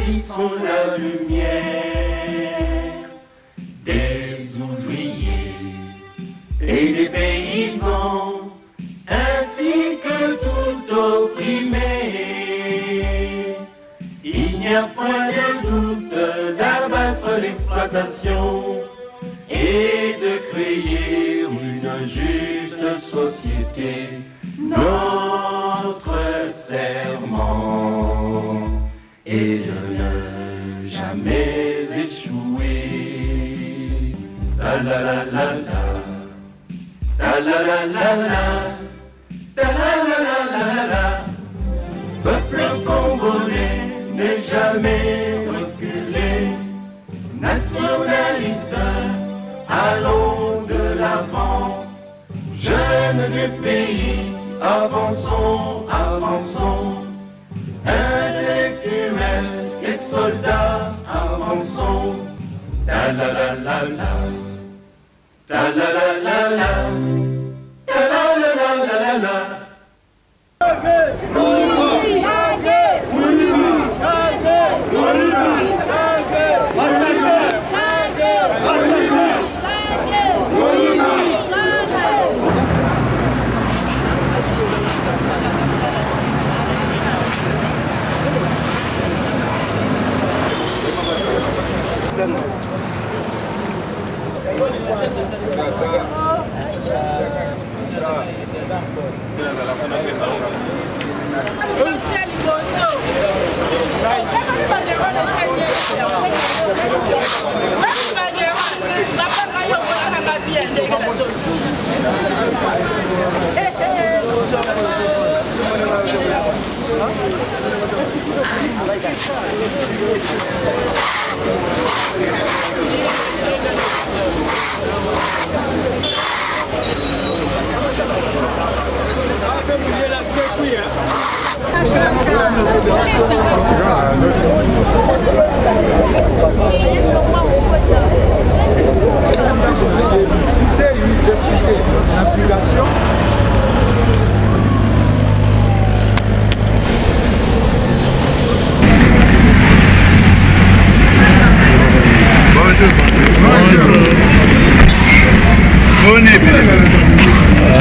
Saisissons la lumière des ouvriers et des paysans, ainsi que tout opprimé. Il n'y a point de doute d'abattre l'exploitation et de créer une juste société. Notre serment est de ne jamais échouer. Ta la la la la, ta la la la la, ta la la la la la la. Peuple congolais n'est jamais reculé. Nationaliste, allons de l'avant. Jeunes du pays, avançons, avançons. Intellectuels et soldats, avançons. Ta la la la la, ta la la la la, ta la la la la la la.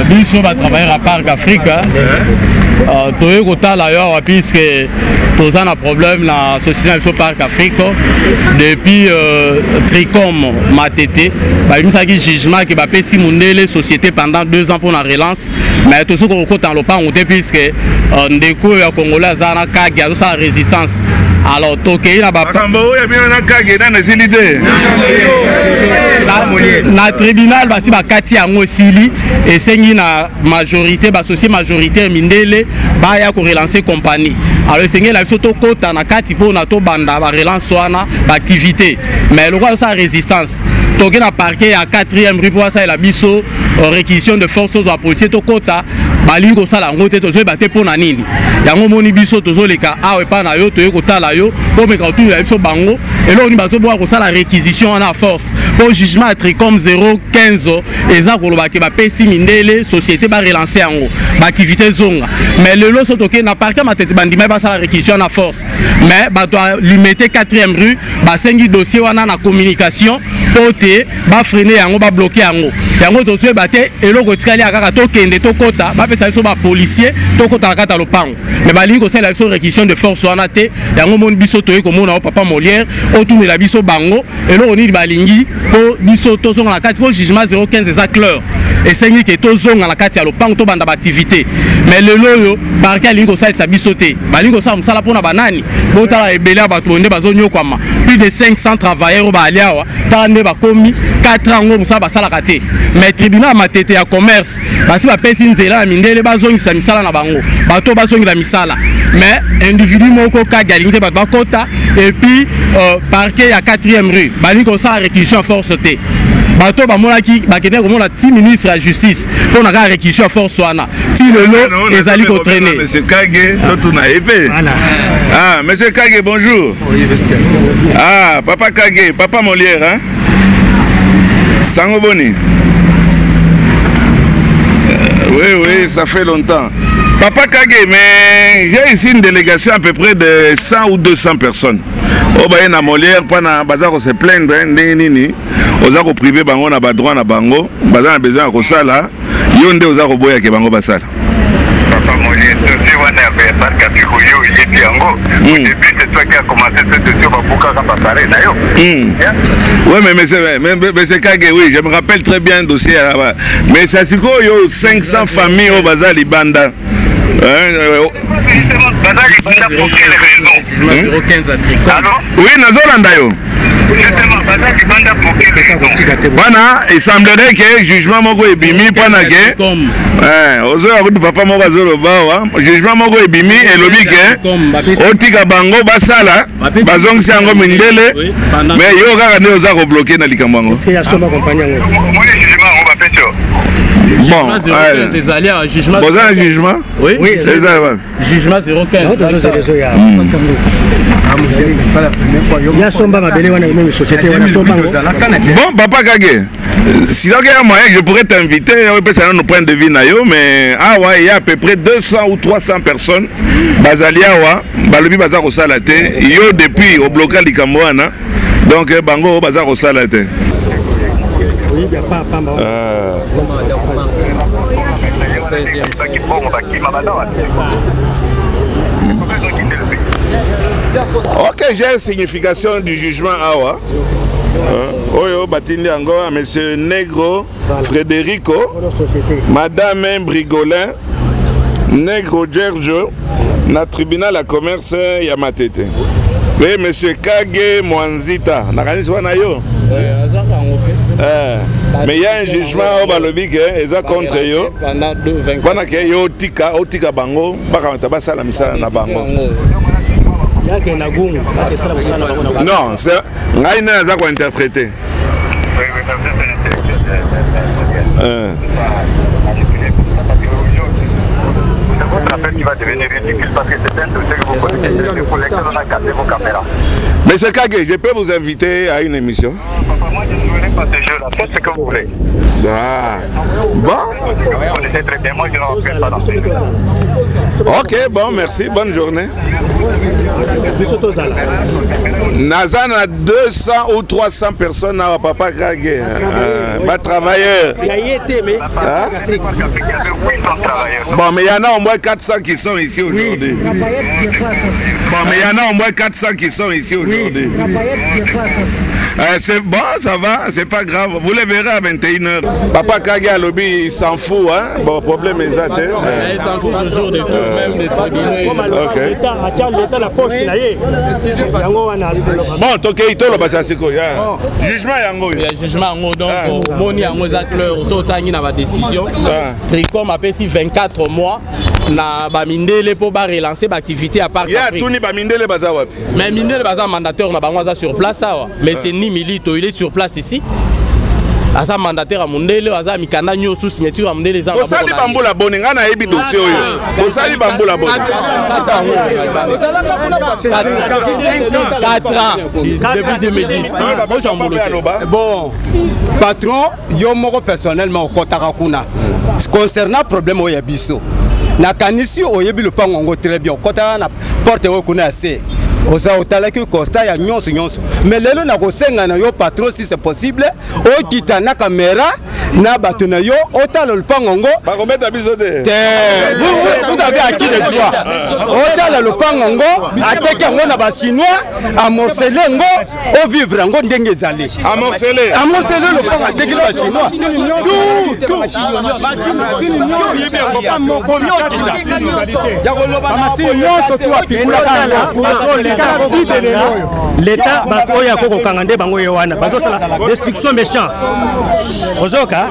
Biso batravailleur ya Parc Afrique, toye kotala yo awa puisque toza na problème na société na biso Parc Afrique. Depuis Tricom Matete babimisaki jugement ke bapesi mondele société pendant 2 ans mpona relance, mais tosoki kokota na lopango te puisque ndeko oyo ya Congolais aza na kage, azosala résistance. Alors tokei na makambo oyo bino na kage nano esili te. Na tribunal basi bakati yango, esili. Esengi na majorité, baassocié majoritaire mindele baya korelancer compagnie. Alors esengeli na biso tokɔta na kati mpona tobanda barelance wana, baactivité, mais lokola tosala résistance, toke na parquet ya 4e rue mpo basalela biso réquisition de force, tozwa policier tokɔta. Balingi kosala yango te, tozoyeba te mpo na nini. Yango omoni biso tozoleka awa epai na yo, toye kotala yo mpo omeka kotunela biso bango eloko nini bazoboka kosala réquisition wana force, mpo jugement ya Tricom 015 eza koloba ke bapesi mindele société, barelance yango, baactivité ezonga. Mais lelo so tokei na parquet Matete, bandima basala réquisition na force, mais bato ya Limete 4e rue basengi dossier wana na communication mpo te bafreiner yango, babloquer yango. Yango tozoyeba te eloko etikali ya kaka tokende tokɔta, bapesa biso bapolicier, tokɔta na kati ya lopango, mais balingi kosalela biso réquisition de force wana te. Yango moni biso toyei komona o papa Molière, otunela biso bango eloko nini balingi mpo biso tozonga na kati, mpo jugement 015 eza clair, esengi ke tozonga na kati ya lopango, tobanda baactivité. Mais lelo oyo parquet alingi kosalisa biso te. Balingi kosala mosala mpona banani? Botala ebele ya bato nde bazonyokwama, plus de 500 travailleurs oyo baali awa. Tala nde bakomi 4 ans ngo mosala basalaka te, mais tribunal ya Matete ya commerce basi bapesi nzela ya mindele bazongisa misala na bango, bato bazongela misala, mais individu moko kage alingi te bato bakota. Et puis parquet ya 4e rue balingi kosala réquisition ya force te. Bato bamonaki bakendeki komona ti ministre ya Justice mpo na kaka réquisition ya force wana, ti lelo ezali kotraîner. Monsieur Kage, totuna ye mpe. Ah, monsieur Kage, bonjour. Ah, papa Kage, papa Molière, hein? Sango boni? Oui, ça fait longtemps. Papa Kage, mais j'ai ici une délégation à peu près de 100 ou 200 personnes. Oyo baye na Molière mpona baza ko se plaindre ndenge nini oza ko priver bango na ba droit na bango, baza na besoin ya kosala, yo nde oza koboya ke bango basala. Papa Molière, dossier wana ya Parc Afrique oyo oyebi yango. Au début, c'est toi qui a commencé ce dossier, babukaka bapare na yo. Oui, mais monsieur, mais, monsieur Kage, oui, je me rappelle très bien le dossier là-bas. Mais ça, c'est quoi, yo, 500 familles oyo baza libanda. Baza libanda pour quelle raison? Allô? Oui, nazolanda yo. Justement, baza libanda pour quelle raison? Wana, il semblerait que jugement moko ebimi mpona ke ozoya kutu papa moko azoloba awa jugement moko ebimi elobi ke otika bango basala bazongisi yango mindele, mais yo kaka nde oza kobloquer na likambo yango. Bon, boza na jugement? Oui, eza wapi? Jugement 015. Ya somba mabele wana, même société wana sombango. Bon, papa Kage, si il y a moyen, je pourrais t'inviter, on peut point de vue na yo, mais ah ouais, il y a à peu près 200 ou 300 personnes bazali awa, balobi baza kosala te, yo depuis obloquer likambo wana, donc bango baza kosala te. Euh. Bongo bakima baza wapi? Ok, j'ai signification du jugement awa. Oyo batindi yango à monsieur Negro Frédérico, madame Brigolin, Negro Giorgio, na tribunal ya commerce ya Matete. Oui, monsieur Kage Mwanzita, nakanisi wana yo. Mais il y a un jugement oyo balobi ke eza contre yo mpona ke yo otika otika bango bakamata basala misala na bango. Yake na gungu akesala mosala na bango na Non, ngai nde naza kointerpréter. Votre affaire qui va devenir ridicule parce que c'est un dossier que vous connaissez, pour lequel on a cassé vos caméras. Monsieur Kage, je peux vous inviter à une émission? Papa, moi je ne voulais pas ce jeu-là. Faites ce que vous voulez. Ah. Bon. Vous connaissez très bien, moi je n'en fais pas dans ce jeu. Ok, bon, merci, bonne journée. Naza na 200 ou 300 personnes à papa Kage, ba travailleurs. Hein? Bon, mais il y en a au moins 400 qui sont ici aujourd'hui. Bon, mais il y en a au moins 400 qui sont ici aujourd'hui. C'est bon, ça va, c'est pas grave. Vous les verrez à 21h. Papa Kage alobi, il s'en fout, hein. Bon, problème exact. Il s'en fout toujours de tout, même des tribunaux. Ok. L'état la poche na ye yango wana. Bon, tokei toloba sa sikoyo. Jugement yango. Ya jugement yango, donc omoni yango eza clair, so otangi na badécision, Tricom apesi 24 mois na bamindele mpo barelancer baactivité ya Parc Ye atuni bamindele baza wapi? Mais mindele baza, mandataire na bango aza sur place awa, mais c'est ni Milito, il est sur place ici, aza mandataire ya mondele, aza mikanda nyonso, signature ya mondele eza. Osali bambula boni? Ngai nayebi dossier oyo. Osali bambula boni? 4 ans, depuis 2010. Bon, patron, yo moko personnellement okɔtaka kuna concernant problème oyo ya biso. Nakanisi oyebi lopango yango très bien, okɔtaka na porte oyo kuna ya se, oza otalaki constat ya nyonso nyonso. Mais lelo nakosenga na yo, patron, si c'est possible, okita na caméra na bato na yo, otala lopango yango. Bakobeta biso te. Te, vous avez acquis des droits. Otala lopango yango, ateki yango na bachinois, amorcele yango, ovivre yango ndenge ezali. Amorcele? Amorcele lopango, ateki na bachinois tout tout. Bamasini nyonso tu apikulaka. Leta, bato oyo akoki kokanga nde bango ye wana bazosala destruction méchant. Ozoka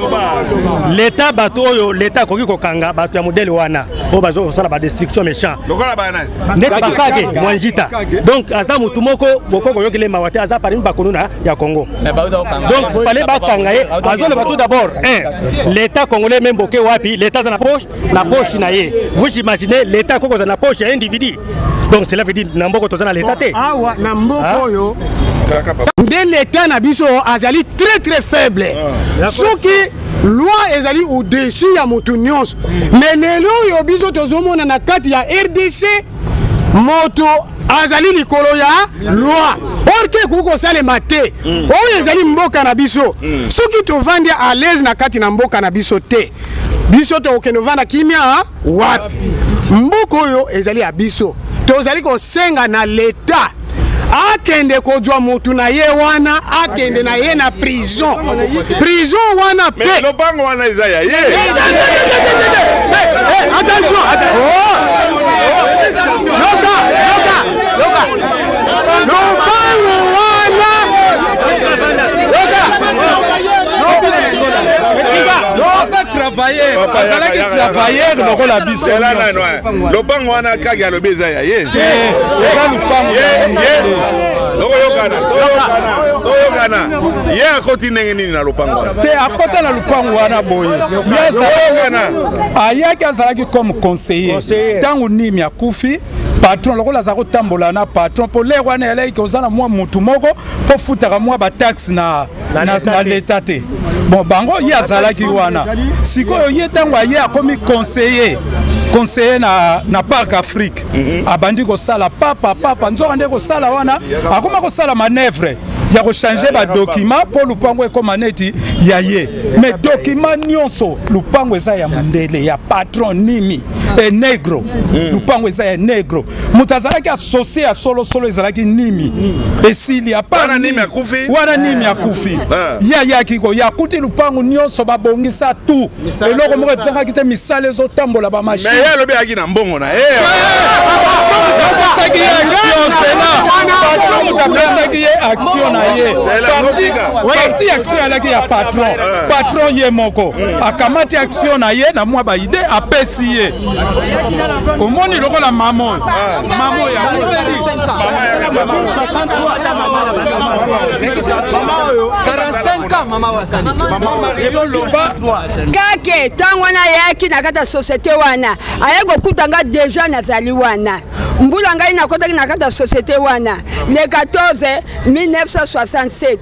leta, bato oyo leta akoki kokanga, bato ya modèle wana oyo bazokosala badestruction méchant. Lokola bana? Ndeti bakage Mwanjita. Donc aza motu moko bokoki koyokele mawa te, aza parmi bakuluna ya Congo. Donc fallait bakanga ye. Azoloba tout d'abord un l'état congolais, même boke wapi, l'état aza na poche, na poche na ye. Vous imaginez, l'état akoki kozala na poche ya individu? Donc cela veut dire na mboka toza na l'état te. Awa na mboka oyo nde l'état na biso azali très très faible. Soki loi ezali au-dessus ya moto nyonso, mais lelo oyo biso tozomona na kati ya RDC moto azali likolo ya loi, or que ekoki kosalema te. Oyo ezali mboka na biso. Soki tovandi à l'aise na kati na mboka na biso te, biso tokokende ovanda kimia wapi? Mboka oyo ezali ya biso. Tozali kosenga na leta akende kozwa motu na ye wana, akende na ye na prison, prison wana. Pe lopango wana eza ya ye. Attention, yoka, yoka, yoka. Lopango wana, yoka. Azalaki travailleur lokola biso. Lopango wana, kaki alobi eza ya ye. Eza lupango. Tokoyokana, toyokana. Ye akoti ndenge nini na lopango wana? Te, akota na lupango wana boye. Ayaki, azalaki comme conseiller. Ntango nimi akufi, patron lokola aza kotambola na patron, mpo lere wana elaki oza na mwa mutu moko mpo futaka mwa bataxe na leta te. Bon, bango ye azalaki wana. Sikoyo ye ntango aye, akomi conseiller na Parc Afrique. Abandi kosala papa papa, nzoka nde kosala wana akoma kosala manœuvre ya kochanger badocument mpo lupango ekóma neti ya ye. Mais document nyonso, lupango eza ya mondele, ya patron Nimi e Negro. Lupango eza ya Negro. Moto azalaki associé ya solosolo ezalaki Nimi. Esili. Wana Nimi akufi? Wana Nimi akufi, ye ayaki koya, akuti lupango nyonso babongisa tout, eloko moko etiangaki te, misala ezotambola, bamachine. Ye alobi ayaki na mbongo na ye. Apesaki ye action zela, patron moto apesaki ye action na ye. Partie action alaki ya patron. Patron ye moko akamati action na ye na mwa baide apesi ye. Omoni lokola mama oyo, mama oyo. Mama. Kake ntango wana ayaki na kati ya société wana, aye kokuta nga déjà nazali wana. Mbula ngai nakotaki na kati ya société wana le 14 1967.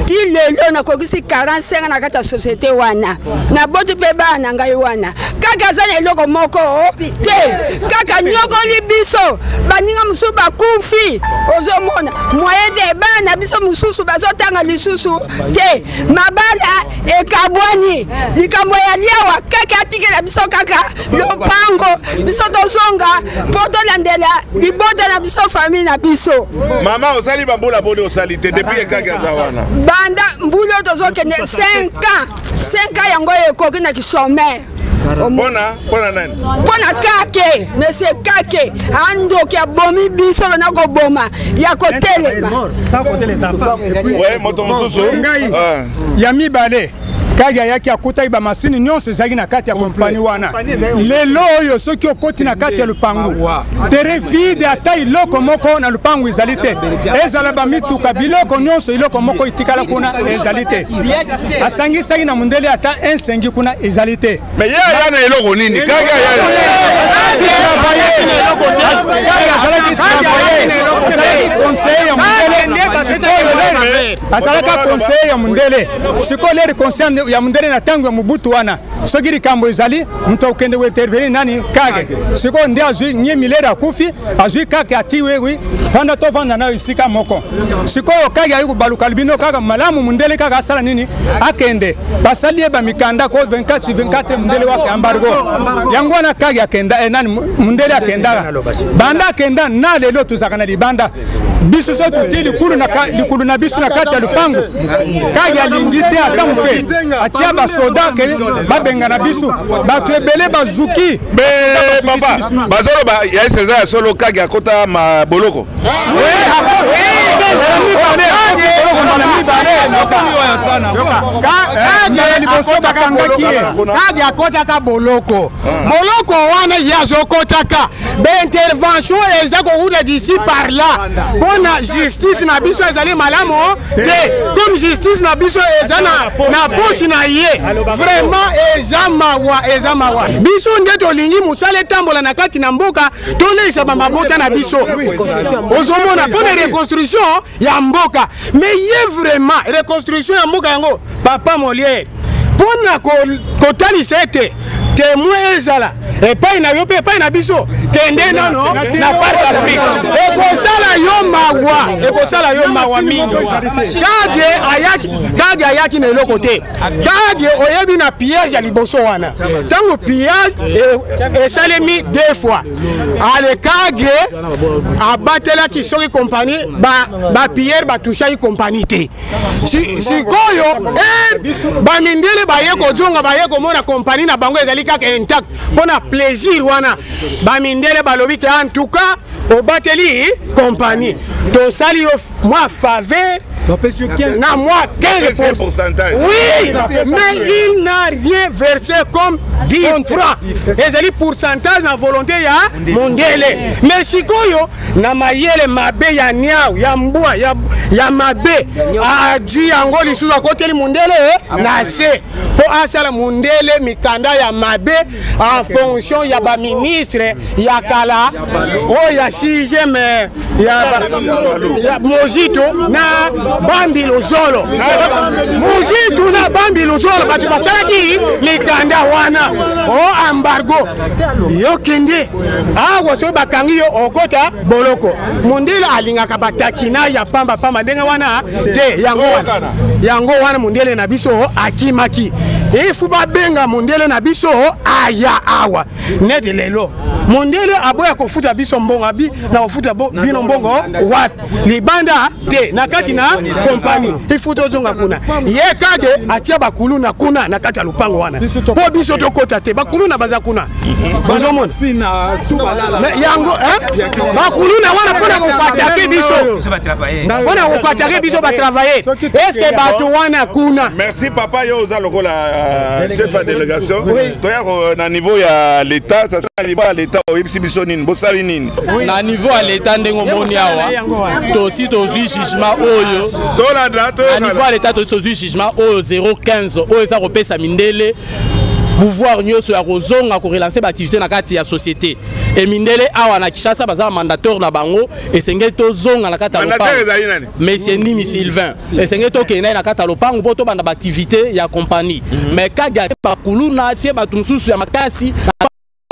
Ti lelo nakokisi 45 na kati ya société wana. Naboti mpe bana na ngai wana. Kaka aza na eloko moko te, kaka nyokoli biso. Baninga mosusu bakufi, ozomona moyen te. Bana na biso mosusu bazotanga lisusu te, mabala ekabwani. Likambo ya liawa, kaka atikela biso kaka lopango, biso tozonga mpo tolandela libota na biso, famille na biso. Mama, osali bambula boni osali te depuis ekaki aza wana? Banda mbula oyo tozokende 5 ans, 5 ans yango oyo ekoki na kichômeur. Mpona nani? Mpona kake, monsieur Kake andoki, abomi biso na koboma ya kotelema. Moto mosusu? Ngai ya mibale. Kaki ayaki, akutaki bamasini nyonso ezalaki na kati ya kompani wana. Lelo oyo, soki okoti na kati ya lupangu, terrain vide, ata eloko moko na lupangu ezali te. Ezala bamituka, biloko nyonso, eloko moko etikala kuna ezali te. Asangisaki na mondele, ata ensengi kuna ezali te. Mais ye aya na eloko nini? Kaka Azalaki conseiller ya mondele, azalaka conseiller ya mondele. Sikoyo lere conseiller ya mondele na ntango ya Mobutu wana, soki likambo ezali, moto akokende kointervenir nani? Kage. Sikoyo nde azwi nye milere akufi, azwi kake, ati wewi vanda, tovanda nayo esika moko. Sikoyo kake ayi kobaluka bino kaka malamu mondele kaka asala nini? Akende, basali ye bamikanda ko 24 sur 24, mondele wake embargo. Yango wana kake akenda, nani, mondele akendaka. Banda akenda na lelo, tozalaka na libanda. Biso so totie likulu na biso na kati ya lupango, kaka alingi te ata moke. Atia basoda ke babengana biso. Bato ebele bazuki. Papa, bazoloba ya ese eza ya solo, kaki akota maboloko? Mibale mibale liboso bakangaki ye. Kadi akɔtaka boloko. Boloko wana ye azokɔtaka, baintervention eza kowuta d'ici par là mpona justice na biso ezali malamu te. Comme justice na biso eza na posi na ye, vraiment eza mawa, eza mawa. Biso nde tolingi mosala etambola na kati na mboka, toleisa bamabota na biso, ozomona, mpona reconstruction ya mboka. Mais ye vraiment, reconstruction ya mboka yango, papa Molière, mpona kotalisa ete témoin ezala. Epai na yo mpe epai na biso, kende nano na Parc Afrique, ekosala yo mawa, ekosala yo mawa mingi. Kage ayaki, kage ayaki na eloko te. Kage oyebi na pillage ya liboso wana, ntango pillage esalemi deux fois, ale kage abatelaki soki kompani bapillere batushaki kompani te. Sikoyo bamindele baye kozonga, baye komona kompani na bango ezali kaka intact. Mpo na plaisir wana, bamindele balobi ke en tout cas obateli kompani, tosali yo mwa faveur na mwa 15 pourcentage. Oui, mais il n'a rien versé comme 10 francs. Ezali pourcentage na volonté ya mondele. Mais sikoyo na mayele mabe ya niau ya mbwa ya mabe, adui yango lisusu, akoteli mondele na se mpo asala mondele mikanda ya mabe en fonction ya baministre ya kala oyo ya 6e ya Mozito na Bambi Luzolo. Mozito na Bambi Luzolo bato basalaki mikanda wana o embargo. Yo kende awa, soki bakangi yo okota boloko. Mondele alingaka batakina ya pamba pamba ndenge wana te. Yango wana, yango wana mondele na biso akimaki. Ifu babenga mondele na biso aya awa. Neti lelo mondele aboya kofuta biso mbongo, abi na kofuta bino mbongo wapi? Libanda te, na kati na kompani ifu tozonga kuna. Ye kake atia bakuluna kuna na kati ya lupango wana mpo biso tokota te. Bakuluna baza kuna, bozomona yango bakuluna wana mpona koatake biso, mpona koatake biso batravaille. Est-ce bato wana kuna? Merci papa. Yo oza lokola chef ya délégation, toya na niveau ya l'état. Na niveau ya l'état, oyebisi biso nini? Bosali nini? Na niveau ya l'état, ndenge omoni awa, tosi tozwi jugement oyo. Tolanda. Na niveau ya l'état, tosi tozwi jugement oyo 015, oyo eza kopesa mindele pouvoir nyonso ya kozonga korelancer baactivité na kati ya société. E mindele awa na Kinshasa baza na mandataire na bango. Esengeli tozonga na kati ya lopango. Monsieur Ndimi Sylvain, esengeli tokende ye na kati ya lopango mpo tobanda baactivité ya compagnie. Mais kage bakuluna, atie bato mosusu ya makasi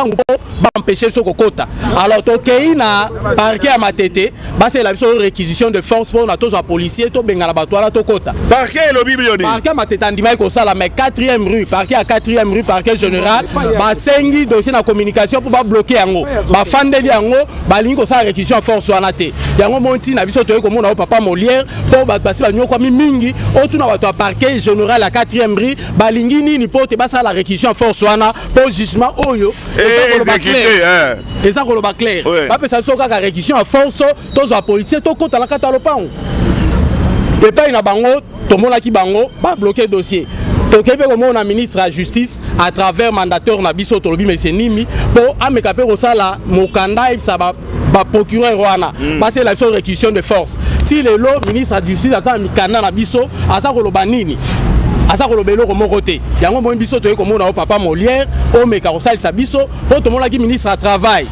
mpo baempêche biso kokota. Alors tokei na parquet ya Matete, basalela biso réquisition de force mpo na tozwa policier, tobengana bato wana, tokota. Parquet elobi bioni? Parquet ya Matete andimaki kosala, mais 4e rue, parquet ya 4e rue, parquet général, basengi dossier na communication mpo babloquer yango. Bafandeli yango, balingi kosala réquisition ya force wana te. Yango moi ntina biso toyei komona oyo papa Molière, mpo bato basi banyokwami mingi. Otuna bato ya parquet général ya 4e rue, balingi nini mpo te basala réquisition ya force wana? Mpo jugement oyo eza koloba clair, bapesa biso kaka réquisition ya force, tozwa policier, tokota na kati ya lopango. Epai na bango, tomonaki bango babloquer dossier. Tokei mpe komona ministre ya Justice à travers mandataire na biso. Tolobi monsieur Nimi mpo ameka mpe kosala mokanda, ayebisa baprocureur wana basala biso réquisition de force. Ti lelo ministre ya Justice aza na mikanda na biso, aza koloba nini? Aza koloba eloko moko te. Yango moi biso toyei komona o papa Molière, omeka kosalisa biso, mpo tomonaki ministre ya Travail,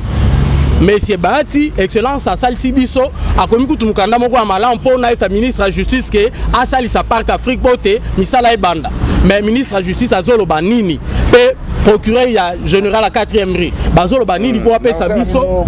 monsieur Bahati, excellence, asalisi biso, akomi kutu mokanda moko ya malamu mpo nayebisa ministre ya Justice ke asalisa Parc Afrique mpo te misala ebanda. Mais ministre ya Justice azoloba nini? Mpe procureur ya général ya 4e rue bazoloba nini mpo apesa biso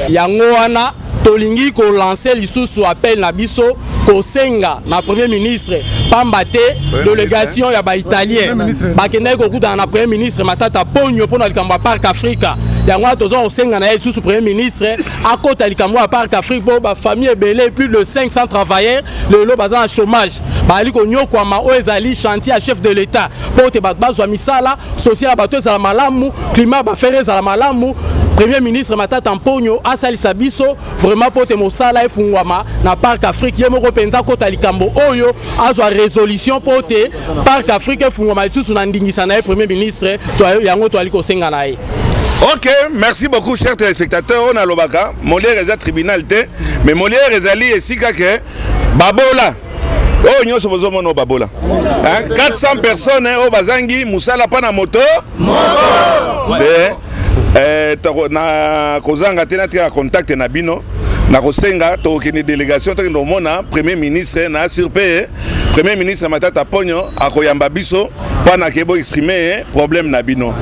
yango wana? Tolingi kolancer lisusu appel na biso, kosenga na Premier ministre, pamba te délégation ya baitalien bakendaki kokutana na Premier ministre Matata Ponyo mpona likambo ya Parc Africa. Yango wana toza kosenga na ye lisusu, Premier ministre akota likambo ya Parc Afrique, mpo bafamille ebele, plus de 500 travailleurs lelo baza na chômage, bazali konyokwama. Oyo ezali chantier ya chef de l'État mpo te bato bazwa misala, social ya bato ezala malamu, climat bafere ezala malamu. Premier ministre Matata Mponyo asalisa biso vraiment mpo te mosala efungwama na Parc Afrique. Ye moko mpenza akota likambo oyo, azwa résolution mpo te Parc Afrique efungwama lisusu na ndingisa na ye, Premier ministre. Yango toali kosenga na ye. Ok, merci beaucoup, chers téléspectateurs. Oyo nalobaka, Molière eza tribunal te, mais Molière ezali esika ke babola oyo nyonso bozomona, oyo babola 400 personnes oyo bazangi mosala mpa na moto te. Na kozanga te, natikala contact na bino. Nakosenga tokokende délégation, tokende komona Premier ministre na sur pe. Premier ministre Matata Ponyo akoyamba biso mpona ke boexprime problème na bino.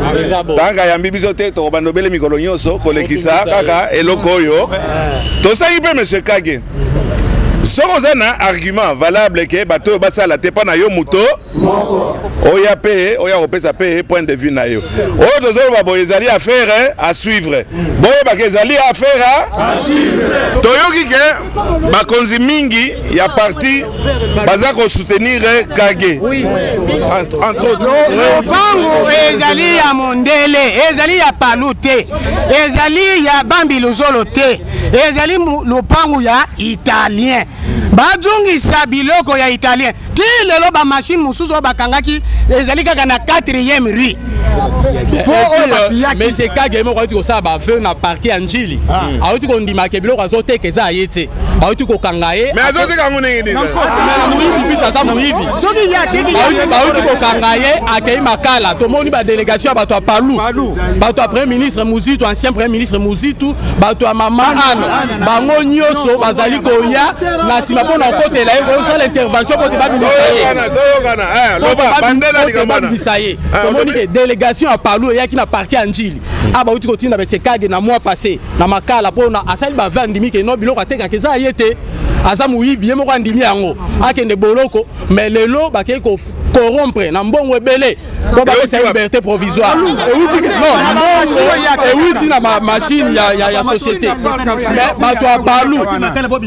Tango ayambi biso te, tokobanda obele mikolo nyonso kolekisa kaka eloko oyo tosengi. Mpe monsieur Kage, soki oza na argument valable ke bato oyo basala te mpo na yo moto oya mpe oya kopesa mpe point de vue na yo, oyo tozoloba boye ezali affaire à suivre. Boyebaka ezali affaire à suivre. Toyoki ke bakonzi mingi ya parti baza kosoutenir Kage, entre autres. Lopango ezali ya mondele, ezali ya Palu te, ezali ya Bambi Luzolo te, ezali lopango ya Italien. Bazongisa biloko ya Italien. Ti lelo bamachine mosusu oyo bakangaki ezali kaka na 4e rue. Po oyo bapiyaki. Monsieur Kage moko auti kosala baveu na parquet ya Njili, auti kondimaka biloko azoteka eza ye te, bauti kokanga ye. Mais azoteka yango ndenge nini? Na moyibi, mpisi aza moyibi. Soki ye ateki, bauti kokanga ye, akei Makala. Tomoni badélégation ya bato ya Palu, bato ya premier ministre Muzitu, ancien premier ministre Muzitu, bato ya mama Anne, bango nyonso bazali koya na nsima mpo na kokotela ye, kosala intervention po te babimisa ye. Tomoni ke délégation ya Palu eyaki na parquet ya Njili. A bauti kotinda monsieur Kage na mois passé na Makala mpona asali bave, andimi ke no, biloko atekaka eza ye te, aza moyibi, ye moko andimi yango, akende boloko. Mais lelo bakei corrompre na mbongo ebele mpo bapesa liberté provisoire. Euti non, mbongo euti na machine ya société. Mais bato ya Palu,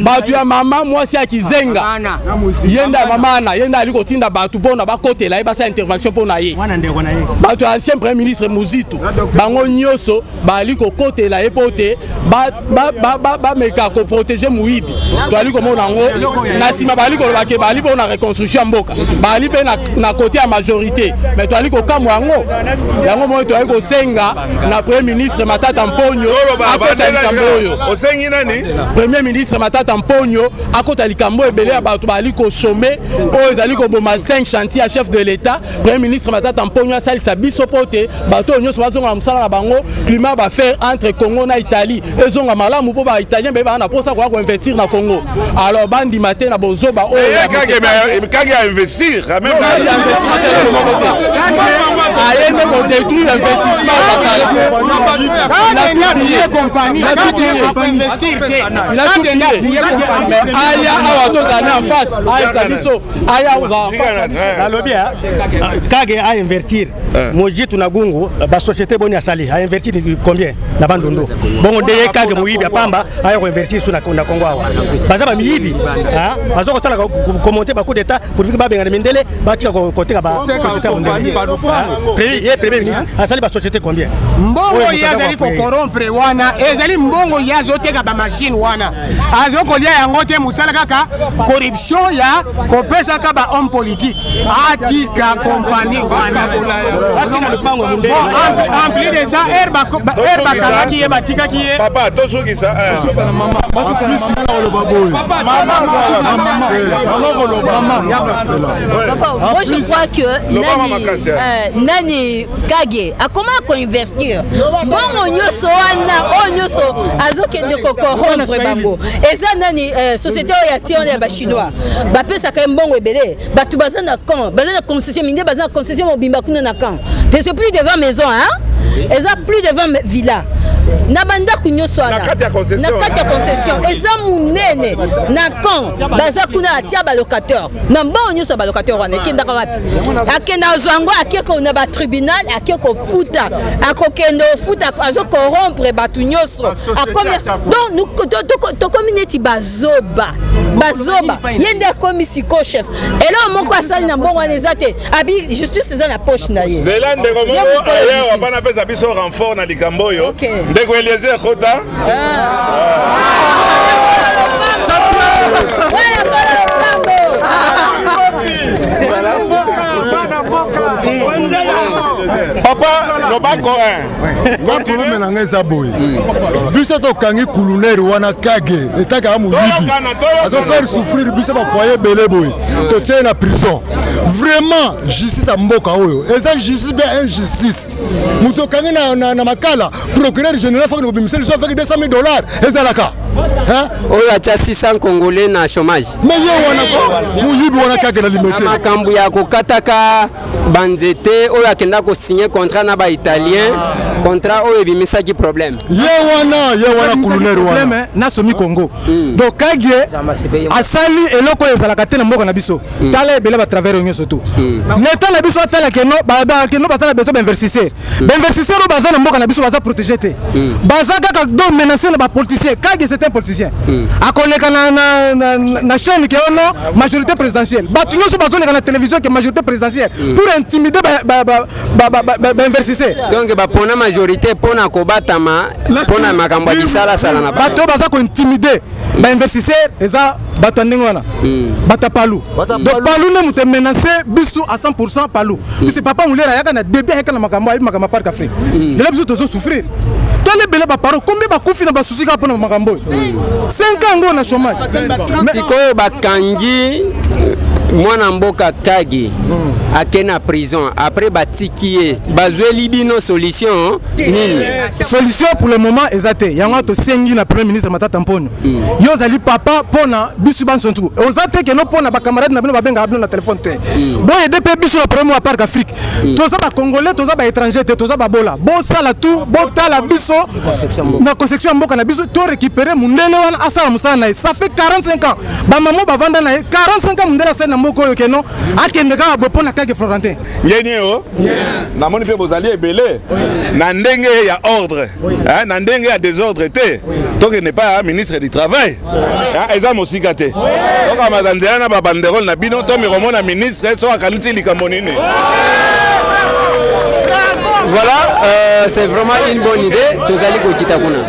bato ya mama mwasi ya Kizenga, ye nde ya mama Ana, ye nde ali kotinda bato mpona bakotela ye, basala intervention mpo na ye. Bato ya ancien premier ministre Muzitu, bango nyonso bali kokotela ye mpo te bameka koprotéger moyibi. Toali komona yango na nsima, bali koloba ke bali mpona reconstruction ya mboka, bali mpe na côté ya majorité. Mais toali kokamwa yango. Yango moi toali kosenga na premier ministre Matata Mponyo akota likambo oyo. Osengi nani? Premier ministre Matata Mponyo akota likambo. Ebele ya bato bali kochômer, oyo ezali koboma 5 chantier ya chef de l'État. Premier ministre Matata Mponyo asalisa biso mpo te bato oyo nyonso bazonga na mosala na bango, climat baaffaire entre Congo na Italie ezonga malamu, mpo baitalien baye baa na mposa koya koinvestir na Congo. Alors bandima te na bozoba oyo. Kage a investir. Aye nde kodétruire investissement basala. Aya awa, tozala en face, ayebisa biso, aya ozala en face. Nalobi Kage a investir, Mojitu na Gungu, basociété boni asali? A investir combien na Bandundu? Bongo nde ye Kage, moyibi ya pamba, aya koinvestir su na Congo awa. Baza bamiyibi, baza kosala komonter bacoup d'état pour que babengana mindele, batika koteka basociété ya mondele. Ye premier ministre asali basociété combien? Mbongo ye azali kocorrompre wana ezali mbongo ye azoteka bamachine wana, azokolia yango te. Mosala kaka corruption ya kopesaka bahomme politique. Atika kompani wana. En plus de ça, ere bakangaki ye, batikaki ye. Papa, tosukisa. Koloba boye. Moi, je crois que nani, Kage akoma koinvestir mbongo nyonso wana, oyo nyonso azokende kocorrompre bango, eza nani, société oyo ya tie wana ya bachinois, bapesaka ye mbongo ebele. Bato baza na camp, baza na concession minde, baza na concession mobimba kuna na camp. C'est plus de 20 maisons, hein? Eza plus de 20 villas na bandako nyonso wana na kati ya concession. Eza monene na camp. Baza kuna, atia balocataire na mbongo nyonso ya balocataire wana ekendaka wapi? Akende azwa yango, ake na batribunal, ake kofuta, akokende ofuta, azocorrompre bato nyonso. Donc tokomi neti bazoba, bazoba. Ye nde akomi siko chef. Eloko moko asali na mbongo wana eza te. Abi justice eza na poche na ye. Zela, ndeko moko aya wana apesa biso renfort na likambo oyo. Ndeko Eliezer, kota. Papa, lobako. Nga problème na ngai eza boye: biso tokangi kulunere wana Kage, etaka moyibi, azofaire souffrir biso bafoyer ebele boye, totie na prison. Vraiment, justice ya mboka oyo eza justice bien injustice. Moto okangi na Makala, procureur général faki kobimisa liso avec 200 000 dollars ezalaka. Oyo atya 600 congolais na chômage. Mais ye wana ko moyibi wana kaka na limete. Makambo ya kokataka banzete oyo akenda kosigne contrat na baitalien, contrat oyo ebimisaki problème. Ye wana, ye wana kulunere wana nasomi Congo. Donc Kage asali eloko oyo ezalaka te na mboka na biso. Tala ebele batravers oyo nyonso tu leta na biso atala keno keno baza na besoin bainvestisseur. Bainvestisseur oyo baza na mboka na biso baza protégé te, baza kaka donc menacé na bapoliticien. Kage c'est un politicien, akoleka na chaîne ke ono majorité présidentielle. Bato nyonso bazoleka na télévision ke majorité présidentielle pour intimider bainvestisseur. Donc bapona majorité mpona kobatama, mpona makambo ya bisalasala na bato oyo baza kointimider bainvestisseur. Eza bato ya ndenge wana, bato ya Palu. Donc Palu nde moto emenace biso à 100. Palu, puisque papa Molière ayaka na début, ayaka na makambo, ayebi makambo ya Parc Afrique. Lelo biso tozosouffrir. Tala ebele baparo, combien bakufi na basusi kaka mpona makambo oyo. 5 ans ngo na chômage. Sikoyo bakangi mwana mboka Kagi, ake na prison, après batiki ye. Bazweli bino solution nini? Solution pour le moment eza te. Yango tosengi na premier ministre Matata Mponyo, yo ozali papa mpona biso banso, oza te keno mpona bacamarade na bino babengaka bino na telefone te. Boyede mpe biso na problème ya Parc Afrique. Toza bacongolais, toza baétranger te, toza babola. Bosala tu, botala biso na construction ya mboka na biso, to récupérer mundele wana asala mosala na ye. Ça fait 45 ans bamamo bavanda na ye, 45 ans mundele asali na mboka oyo, keno akende kaka boye mpo na Kage Florentin. Ngeni o namoni mpe bozali ebele na ndenge ya ordre, na ndenge ya désordre te. Tokende pa ya ministre du travail, eza mosika te. Tokamata nzela na babanderole na bino, tomikomona ministre so akanisi likambo nini. Voilà, c'est vraiment une bonne idée. Tozali kokita kuna.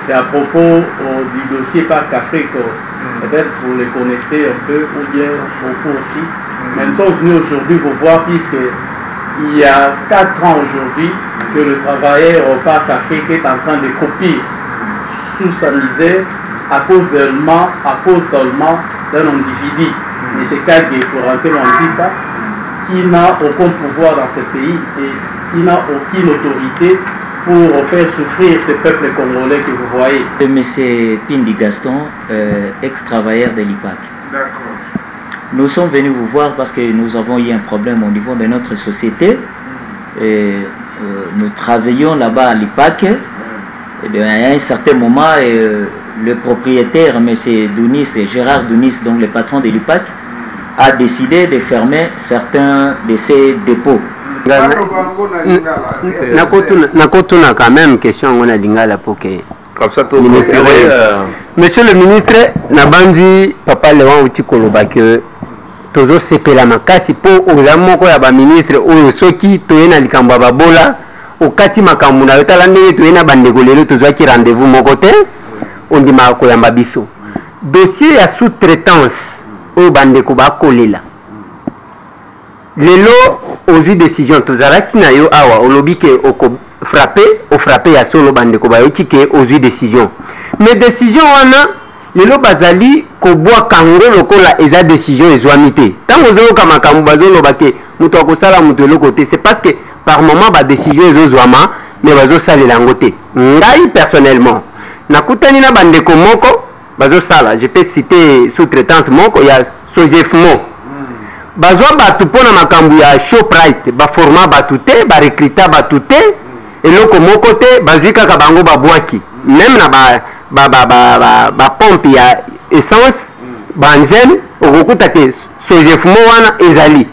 C'est à propos du dossier Parc Afrique. Peut-être vous les connaissez un peu, ou bien beaucoup aussi. Mais nous sommes venus aujourd'hui vous voir puisque il y a 4 ans aujourd'hui que le travailleur au Parc Afrique est en train de croupir sous sa misère à cause seulement d'un individu, M. Kage Florentin Mwanzita, qui n'a aucun pouvoir dans ce pays et qui n'a aucune autorité pour faire souffrir ce peuple congolais que vous voyez. Monsieur Pindi Gaston, ex-travailleur de l'IPAC. D'accord. Nous sommes venus vous voir parce que nous avons eu un problème au niveau de notre société. Et nous travaillions là-bas à l'IPAC. Et à un certain moment, le propriétaire, M. Dounis, Gérard Dounis, donc le patron de l'IPAC, a décidé de fermer certains de ses dépôts. Nakotuna quand même question yango na lingala po ke Comme ça, tout Ministre, oui. Monsieur le ministre, nabandi papa Leon uti koloba ke tozosepela makasi mpo oza moko ya baministre oyo soki toye na likambo ya babola, okati makambo na yo. Tala ndenge toye na bandeko lelo, tozwaki rendez-vous moko te, ondimaka koyamba biso. Dossier ya sous-traitance oyo bandeko bakolela lelo, ozwi décision. Tozalaki na yo awa, olobi ke okofrappe, ofrappe ya solo. Bandeko bayoki ke ozwi décision, mais décision wana lelo bazali kobwaka yango lokola eza décision ezwami te. Ntango ozoyoka makambo bazoloba ke moto akosala moto eloko te, c'est parce que par moment badécision ezozwama mais bazosalela yango te. Ngai personnellement nakutani na bandeko moko bazosala, je peux citer sous-traitance moko ya Sogefmo, bazwa bato mpona makambo ya Shoprite, baforma bato te, barecruta bato te, eloko moko te, bazwi kaka bango babwaki. Même na bapompe ba, ba, ba, ba ya essence, baengine, okokuta te Sogefmo wana ezali.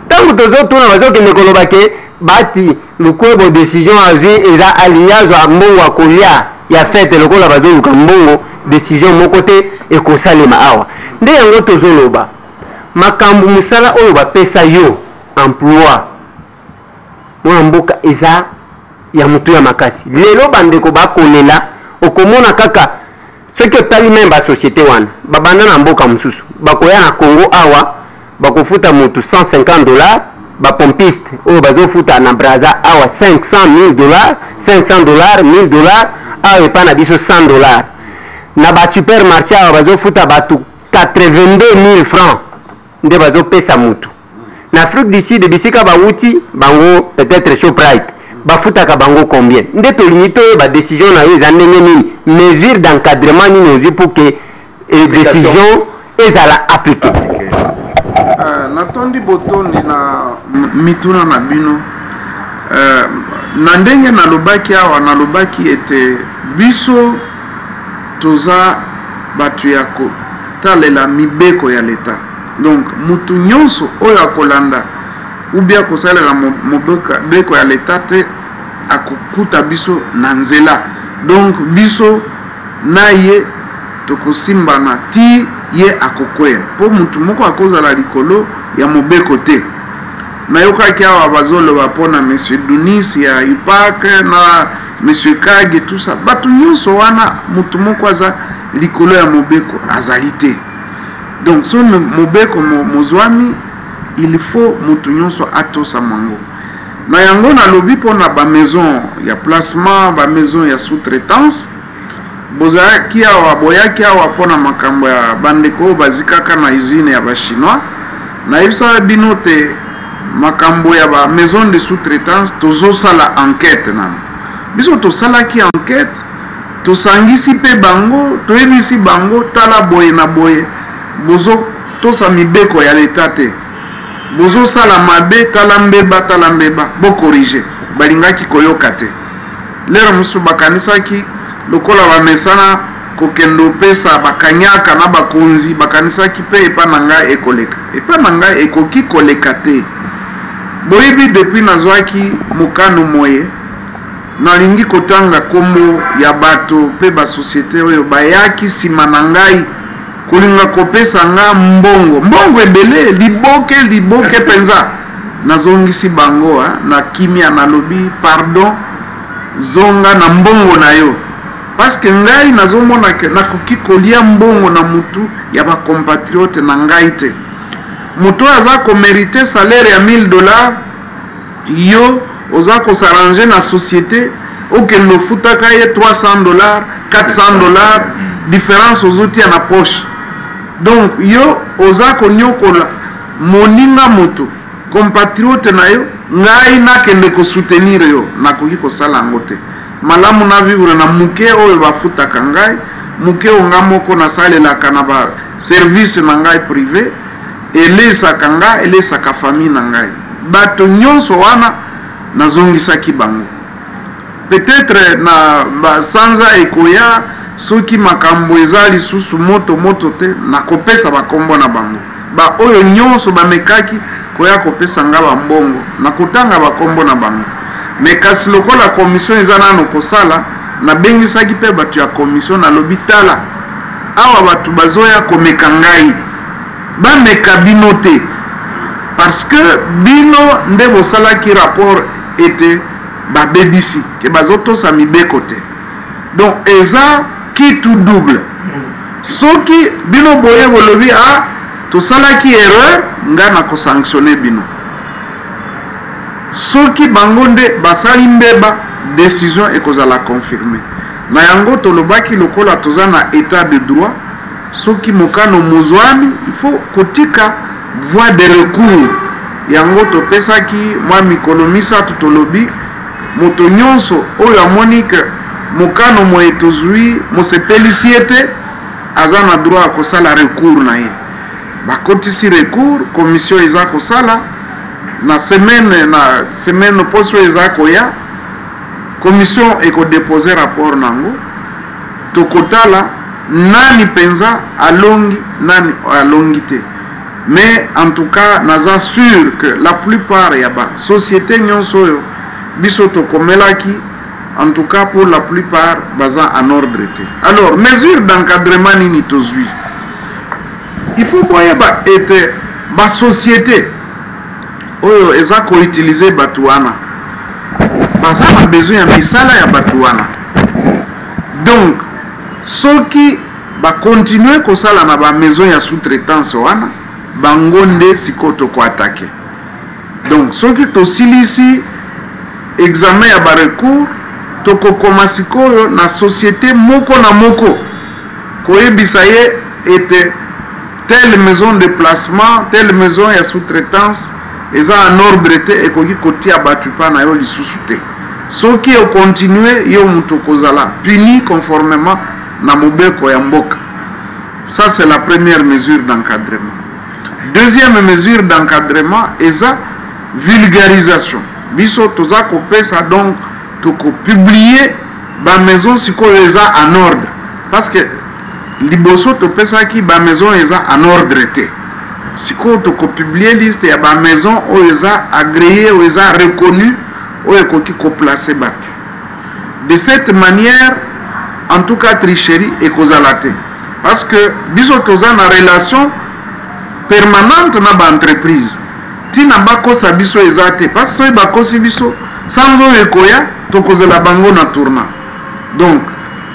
Ntango tozotuna, bazokende koloba ke bati Lukwebo décision azwi eza alingi azwa mbongo ya kolia. ya fete lokola bazoluka mbongo, decision moko te ekosalema awa. Nde yango tozoloba makambo mosala oyo bapesa yo emploi mwana mboka eza ya motuya makasi. Lelo bandeko bakolela, okomona kaka soki otali meme ba société wana babanda na mboka mosusu, bakoya na Congo awa bakofuta motu 150 $. Bapompiste oyo bazofuta na Braza awa 500 000 $, 500 $, 1000 $, awa epai na biso 100 $. Na basupermarché awa bazofuta bato 82 000 francs nde bazopesa motu. Na Afrique du Sud, bisika bawuti bango, peut-être Shoprite bafutaka bango combien? Nde tolingi toyeba décision na yo eza ndenge nini, mesure d'encadrement nini ozwi pour que décision ezala appliquée. Natondi botondi na mituna na bino. Na ndenge nalobaki awa, nalobaki ete biso toza bato ya kotalela mibeko ya leta. Donc mutu nyonso oyo akolanda ou bien akosalela mobeko ya leta te, akokuta biso na nzela. Donc biso na ye tokosimbana ti ye akokweya, mpo mutu moko akozala likolo ya mobeko te. Nayokaki awa bazoloba mpona monsieur Dunis ya UPAC na monsieur Kage, tout ça. Bato nyonso wana, mutu moko aza likolo ya mobeko azali te. Donc so mobeko mozwami, il faut mutu nyonso atosa mwango. Na yango nalobi mpona bamaison ya placement, bamaison ya sous-traitance. Bozalaki awa, boyaki awa mpona makambo ya bandeko oyo bazikaka na usine ya Bachinois. Nayebisaka bino te, makambo ya bamaison de sous-traitance, tozosala enquête nano. Biso tosalaki enquête, tosangisi mpe bango, toyebisi bango: tala, boye na boye, bozotosa mibeko ya leta te, bozosala mabe, tala mbeba, tala mbeba, bocorriger. Balingaki koyoka te. Lero mosusu bakanisaki lokola bamesana kokende opesa bakanyaka na bakonzi, bakanisaki mpe epa na ngai ekoleka. Epa na ngai ekoki koleka te. Boyebi, depuis nazwaki mokano moye, nalingi kotanga nkombo ya bato mpe basociété oyo bayaki nsima na ngai kolinga kopesa nga mbongo, mbongo ebele, liboke liboke mpenza. Nazongisi bango na kimia, nalobi: pardon, zonga na mbongo na yo, parce que ngai nazomona ke nakoki kolia mbongo na mutu ya bacompatriote na ngai te. Moto oyo aza komériter salaire ya 1000 $, yo oza kos'arranger na société, okende ofutaka ye 300 $, 400 $, différence ozotia na poche. Donc yo oza konyokola moninga, moto compatriote na yo. Ngai nakende kosoutenir yo? Nakoki kosala yango te. Malamu na vivre na moke oyo bafutaka ngai, moke oyo nga moko nasalelaka na baservice na ngai privé, elesaka nga, elesaka famille na ngai. Bato nyonso wana nazongisaki bango. Peut-être na basanza ekoya, soki makambo eza lisusu moto moto te, nakopesa bakombo na bango. Baoyo nyonso bamekaki koya kopesa nga bambongo, nakotanga bakombo na bango. Me kasi lokola commission eza nano kosala, nabengisaki mpe bato ya commission, nalobi: tala awa, bato bazoya komeka ngai, bameka bino te, parce que bino nde bosalaki rapport ete babebisi, ke bazotosa mibeko te. Donc eza quitte ou double. Soki bino boye bolobi: a tosalaki erreur, nga na kosanctionner bino. Soki bango nde basali mbeba, décision ekozala confirmé. Na yango tolobaki, lokola toza na état de droit, soki mokano mozwami, il faut kotika voie de recours. Yango topesaki mwa mikolo 3. Tolobi moto nyonso oyo amoni ke mokano moye tozwi mosepelisi ye te, aza na droit ya kosala recours na ye. Bakotisi recours, commission eza kosala. Na semaine poso eza koya, commission ekodéposer rapport nango. Tokotala nani mpenza alongi, nani alongi te. Mais en tout cas, naza sûr que la plupart ya basociété nyonso oyo biso tokomelaki En tout cas pour la plupart baza en ordre te. Alors mesure d'encadrement nini tozui? Il faut boyeba ete ba société oyo eza ko utiliser batu wana baza na besoin ya misala ya batu wana. Donc soki ba continuer kosala na ba maison ya sous-traitance wana bango nde sikoyo toko attaquer. Donc soki tosilisi examen ya ba recours, tokokoma sikoyo na societe moko na moko koyebisa ye ete telle maison de placement, telle maison ya sous-traitance eza en ordre te, ekoki kotia batu epa na yo lisusu te. Soki o continuer, yo mutu okozala puni conformement na mobeko ya mboka. Ça c'est la première mesure d'encadrement. Deuxième mesure d'encadrement eza vulgarisation. Biso toza kopesa donc toko publier ba maison sikoyo eza en ordre parce que liboso topesaki ba maison eza en ordre te. Sikoyo toko publier liste ya ba maison oyo eza agréé oyo eza reconnu oyo ekoki ko placer bato. De cette manière en tout cas tricherie ekozala te parce que biso toza na relation permanente na ba entreprise tina bakosa biso eza te parce soki bakosi biso sanza oyo ekoya tokozela bango na tournant. Donc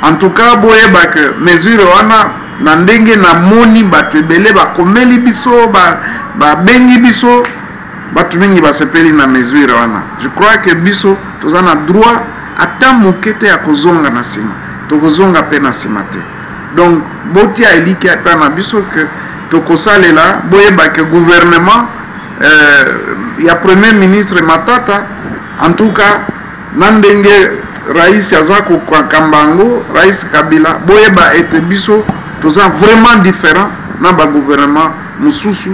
en tout cas boyeba que mesure wana na ndenge na moni bato ebele bakomeli biso babengi biso Batu mingi basepeli na mesure wana. Je crois que biso toza na droit ata moke te ya kozonga na sima. Tokozonga pe na sima te. Donc botia elikia epai na biso que tokosalela, boyeba que gouvernement euh, ya premier ministre Matata en tout cas na ndenge rais aza kokamba yango, rais Kabila, boyeba ete biso toza vraiment différent na ba gouvernement mosusu.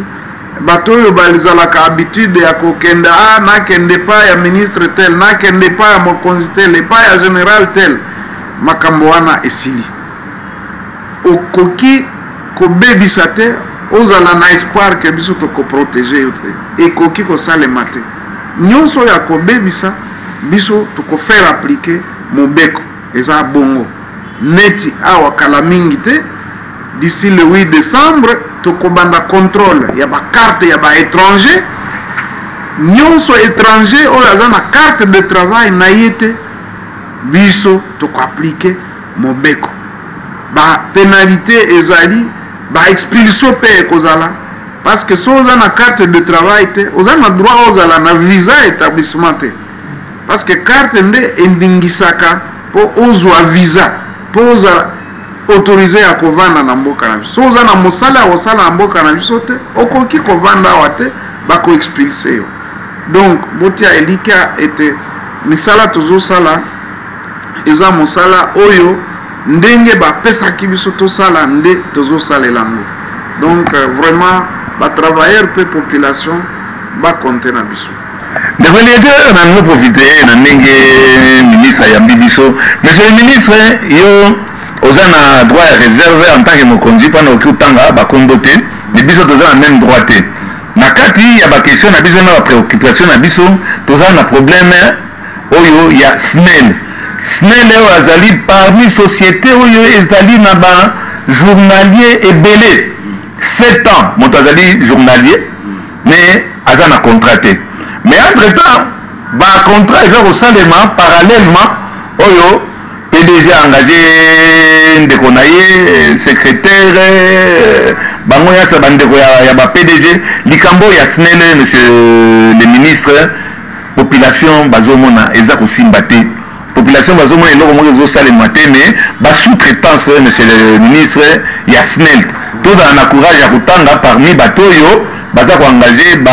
Bato oyo bazalaka habitude ya kokende, ah, nakende epai ya ministre tel, nakende epai ya mokonzi tel, epai ya general tel, makambo wana esili. Okoki kobebisa te, ozala na espoir que biso toko proteger yo te. Ekoki kosalema te. Nyonso oyo akobebisa, biso toko faire appliquer mobeko. Eza bongo. Neti awa kala mingi te, d'ici le 8 decembre, tokobanda controle ya ba carte ya ba etrangers. Nyonso etranger oyo aza na carte de travail na ye te, biso toko appliquer mobeko. Ba penalite ezali, ba expulsion pe ekozala, parce que soki oza na carte de travail te, oza na droit ozala na visa etablissement te. Parce que carte nde endingisaka po ozua visa, po ozala autorise ya kovanda na mboka na biso. Soki oza na mosala ya kosala na mboka na biso te, okoki kovanda awa te, bako expulser yo. Donc botia elikya ete misala tozosala eza mosala oyo ndenge bapesaki biso tosala nde tozosalela yango. Donc vraiment ba travailleurs pe population ba compter na biso. Ndeko Eliezer, na no profiter na ndenge ministre ayambi biso. Monsieur le ministre, yo oza na droit ya reserve en tant que mokonzi mpona okoki kotanga bakombo te, mais biso toza na meme droit te. Na kati ya ba questions na biso na ba preoccupations na biso, toza na problème oyo ya SNEL. SNEL oyo azali parmi société oyo ezali na ba journaliers ebele. 7 ans moto azali journalier mais aza na contrat te mais entre temps ba contrat eza kosalema parallèlement oyo PDG a engagé ndeko na ye secrétaire bango nyonso bandeko ya, ya ba PDG likambo ya SNEL monsieur le ministre population bazomona eza kosimba te population bazomona eloko moko ezosalema te mais ba sous-traitance monsieur le ministre ya SNEL tozala na courage ya kotanga parmi bato oyo baza koengage ba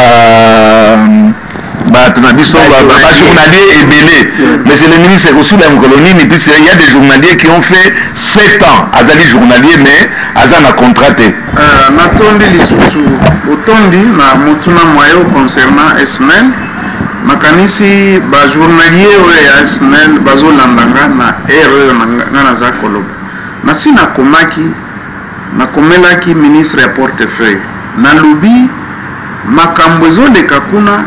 bato na biso bajournalier ebele monsieur le ministre ekosila mokolo nini puisque il y a des journaliers qui ont fait 7 ans azali journalier mais aza na contrat te. Euh, natondi lisusu botondi na motuna mwa yo concernant SNEL. Nakanisi ba journaliers oyo ya SNEL bazolanda nga na heure oyo nga naza koloba. Nasi nakomaki, nakomelaki ministre ya portefeuille, nalobi makambo ezoleka kuna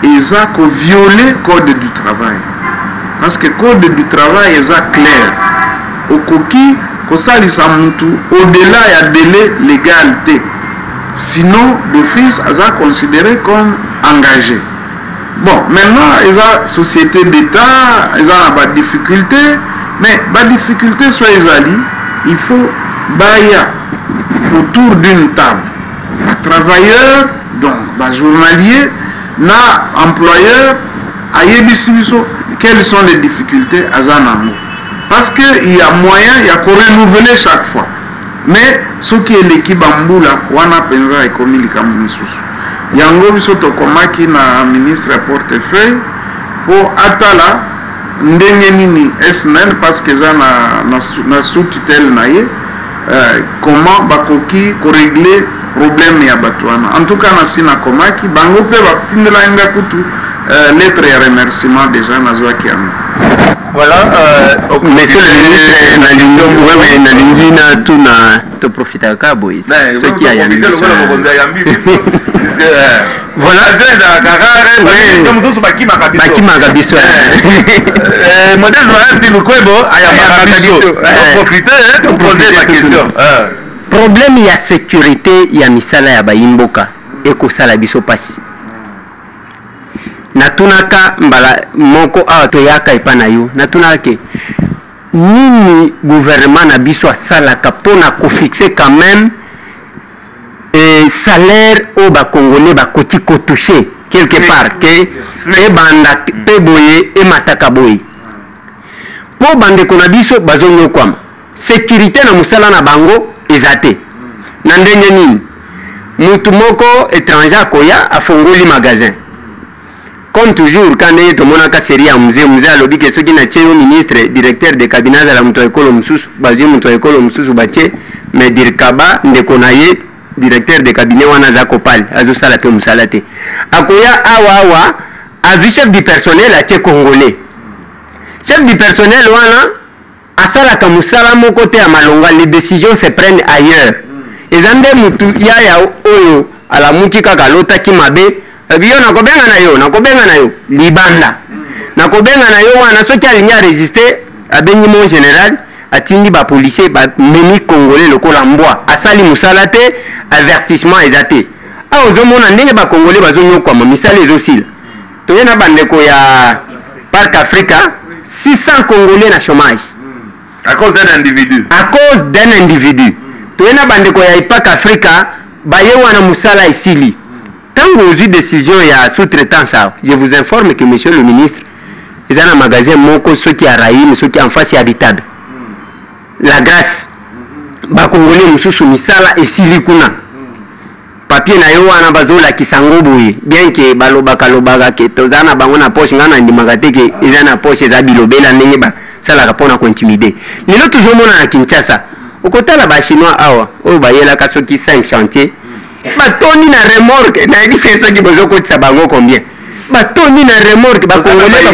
eza ko violer code du travail. Parce que code du travail eza clair. Okoki kosalisa mutu au-delà ya delai legal te. Sinon d'office aza considere comme engage. Bon, maintenant eza société d'Etat, eza na ba difficultés, mais ba difficultés soit ezali, il faut baya autour d'une table. Ba travailleurs, donc ba journaliers na employeur ayebisi biso quelles sont les difficultés aza na yango. Parce que il y a moyen ya ko renouveler chaque fois. Mais soki eleki ba mbula wana penza ekomi likambo mosusu. Yango biso tokomaki na ministre ya portefeuille po atala ndenge nini SNEL parce que eza na, na, na sous tutelle na ye euh, comment bakoki ko régler problème ya bato wana. En tout cas nasi nakomaki bango mpe batindelaki nga kutu euh, lettre ya remerciement déjà nazwaki yango. Voilà, euh, monsieur le ministre, nalingi wewe nalingi na tuna to profitaka kaka boye soki ayambi biso voilà bakimaka biso modèle noel lukwebo ayambaka biso profite poser ma question. Problème ya sécurité ya misala ya bayimboka ekosala biso pasi. Natunaka mbala moko awa toyaka epa na yo, natunaka ke nini gouvernement na biso asalaka mpo na kofixe quand même eh, salaire oyo bacongolais bakoki kotouche quelque part ke ebanda mpe boye emataka boye mpo bandeko na biso bazonyokwama securite na mosala na bango eza te na ndenge nini mutu moko etranger akoya afongoli magasin comme toujours ka ndenge tomonaka serie ya mzee mzee alobi ke soki natie yo ministre directeur de cabinet azala moto ya ekolo mosusu bazwi moto ya ekolo mosusu batie mais dirkaba ndeko na ye directeur de cabinet wana aza kopale azosala mpe mosala te akoya awa awa azwi chef du personnel atie congolais chef du personnel wana Asalaka musala moko te ya malonga, les decisions se prennent ailleurs. Eza nde mutu yaya oyo alamuki kaka alotaki mabe, alobi yo nakobengana yo, nakobengana yo libanda. Nakobengana yo wana soki alingi a resister, abengi mon general, atindi ba policiers ba memi congolais lokola mbwa, asali musala te, avertissement eza te. Awa ozomona ndenge ba congolais bazonyokwama, misala ezosila. Toye na bandeko ya Parc Africa, 600 Congolais na chômage. À cause d'un individu. À cause d'un individu. Toye na bandeko ya Ipac Africa, baye wana musala esili. Tango ozwi décision ya sous-traitance awa, je vous informe que monsieur le ministre, eza na magasin moko soki ya Raïm, soki en face ya Habitable. La grâce. Ba Congolais mosusu misala esili kuna. Papier na yo wana bazo lakisa ngo boye bien que balobaka lobaka que toza na bango na poche nga na ndimaka te que eza na poche eza bilobela ndenge ba salaka pona ko intimider lelo tozo mona na Kinshasa okotala ba chinois awa oyo bayelaka soki 5 chantier batondi na remorque nayebi te soki bozo kotisa bango combien batondi na remorque ba congolais